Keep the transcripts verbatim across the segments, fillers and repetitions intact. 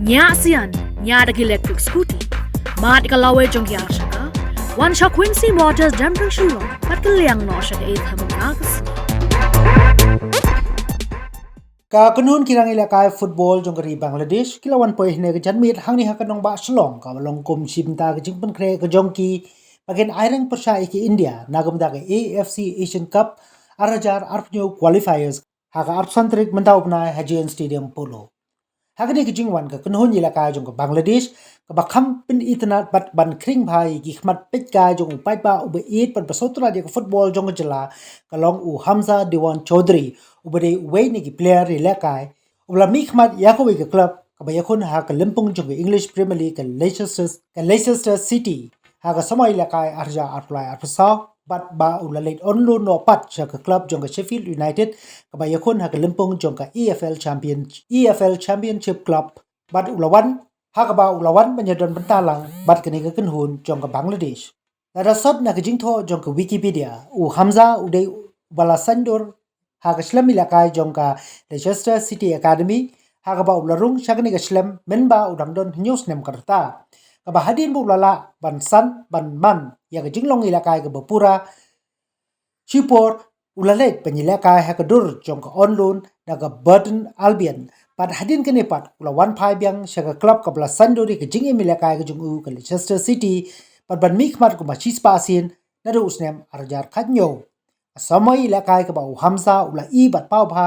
Ñiah sian, ñiah da ki electric scooty. Mad ka lawei jong ki ar shaka. Wan sha Quincy Motors Downtown Shillong, bad ka liang noh sha ka eighth Hemel August. Ka kynhun ki rangïalehkai football jong ka ri Bangladesh ki la wan poi hynne ka janmiet hangne ha ka nongbah Shillong kaba long kum shi bynta ka jingpynkhreh ka jong ki ba kin aireng pyrshah ïa ki India na ka bynta ka A F C Asian Cup ar hajar arphew qualifiers ha ka arphew san tarik mynta u bnai ha G N Stadium Polo. Ha kane ka jingwan ka kynhun ïalehkai jong ka Bangladesh kaba kham pynitynnad bad ban khring bha ïa ki khmat peit kai jong u paidbah uba ïeit bad ba sngewtynnad ïa ka football jong ka jylla ka long u Hamza Dewan Chaudhry uba dei uwei na ki player ïalehkai uba la mihkhmat ïa kawei ka club kaba ïakhun ha ka lympung jong ka English Premier League ka Leicester, ka Leicester City ha ka samoi ïalehkai ar hajar arphew lai arphew saw bad ba u la leit on loan noh pat sha ka club jong ka Sheffield United kaba ïakhun ha ka lympung jong ka E F L Champion, E F L Championship Club bad u la wan ha kaba u la wan ban ïadon bynta lang bad kane ka kynhun jong ka Bangladesh. Lada sot na ka jingthoh jong ka Wikipedia, u Hamza u dei uba la saiñdur ha ka shlem ïalehkai jong ka Leicester City Academy ha kaba u la rung sha kane ka shlem mynba u dang don hynñiew snem ka rta. Kaba hadien ba u la lah ban san ban man ïa ka jinglong ïalehkai kaba pura, shipor u la leit ban ïalehkai ha ka dur jong ka on loan da ka Burton Albion. Bad hadien kane pat u la wan phai biang sha ka club kaba la saiñdur ïa ka jingim ïalehkai ka jong u ka Leicester City bad ban mihkhmat kumba shispah sien naduh u snem ar hajar khathynñiew. Ka samoi ïalehkai kaba u Hamza u la ïoh bad paw bha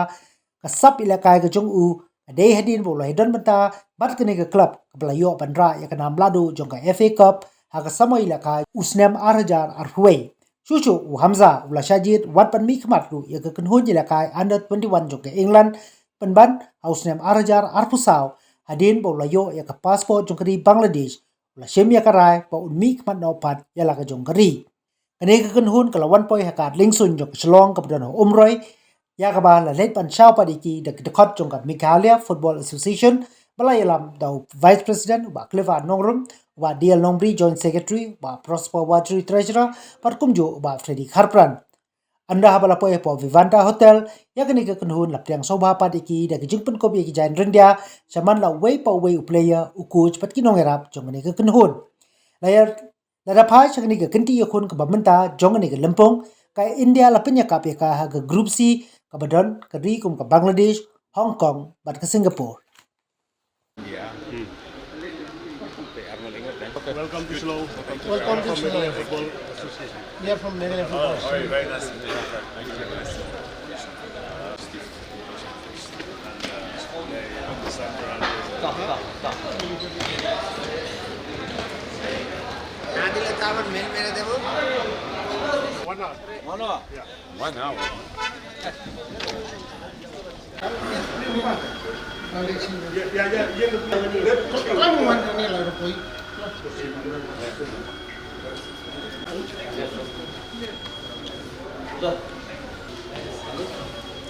ka sap ïalehkai ka jong u ka dei hadien ba u la ïadon bynta bad kane ka club kaba la ïoh ban rah ïa ka nam lahduh jong ka F A Cup ha ka samoi ïalehkai u snem ar hajar arphew wei. Shuh shuh u Hamza u la shah jied wat ban mihkhmat ruh ïa ka kynhun ïalehkai under twenty-one jong ka England pynban ha u snem ar hajar arphew saw hadien ba u la ïoh ïa ka passport jong ka ri Bangladesh, u la shim ïa ka rai ba un mihkhmat noh pat ïa la ka jong ka ri. Kane ka kynhun ka la wan poi ha ka Adlingsun jong ka Shillong kaba don ha Umroi ïa kaba la leit ban shaw pat ïa ki da ki dkhot jong ka Meghalaya Football Association ba la ïalam da u Vice President u Bah Clifford Nongrum, u Bah D L Nongbri Joint Secretary, u Bah Prosper Watri Treasurer bad kumjuh u Bah Freddy Kharpran. Ynda haba la poi hapoh Vivanta Hotel ïa kane ka kynhun la pdiang sngewbha pat ïa ki da ki jingpynkup ïa ki jaiñ ryndia shaman la uwei pa uwei u player, u coach bad ki nongïarap jong kane ka kynhun. La ïa Lada phai sha kane ka kynti ïakhun kaba mynta jong kane ka lympung, ka India la pynïakap ïa ka ha ka Group C kaba don ka ri kum ka Bangladesh, Hong Kong bad ka Singapore. Welcome to Shillong. Welcome to Shillong Football Association. We are from Meghalaya Football Association. না দিলে তো আবার মেল মেরে দেবো। One hour. One hour? Yeah. One hour? Yeah, yeah, yeah, yeah.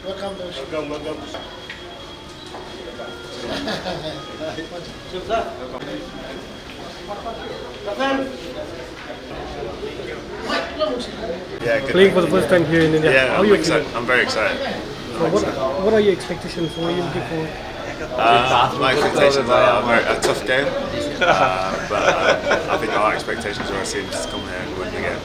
Welcome, welcome. Yeah, playing for the first time here in India. Yeah, How I'm, excited. I'm very excited. So what, what are your expectations? What are you looking for? Uh, my expectations are a, very, a tough game, uh, but uh, I think our expectations are our team to come here and win the game.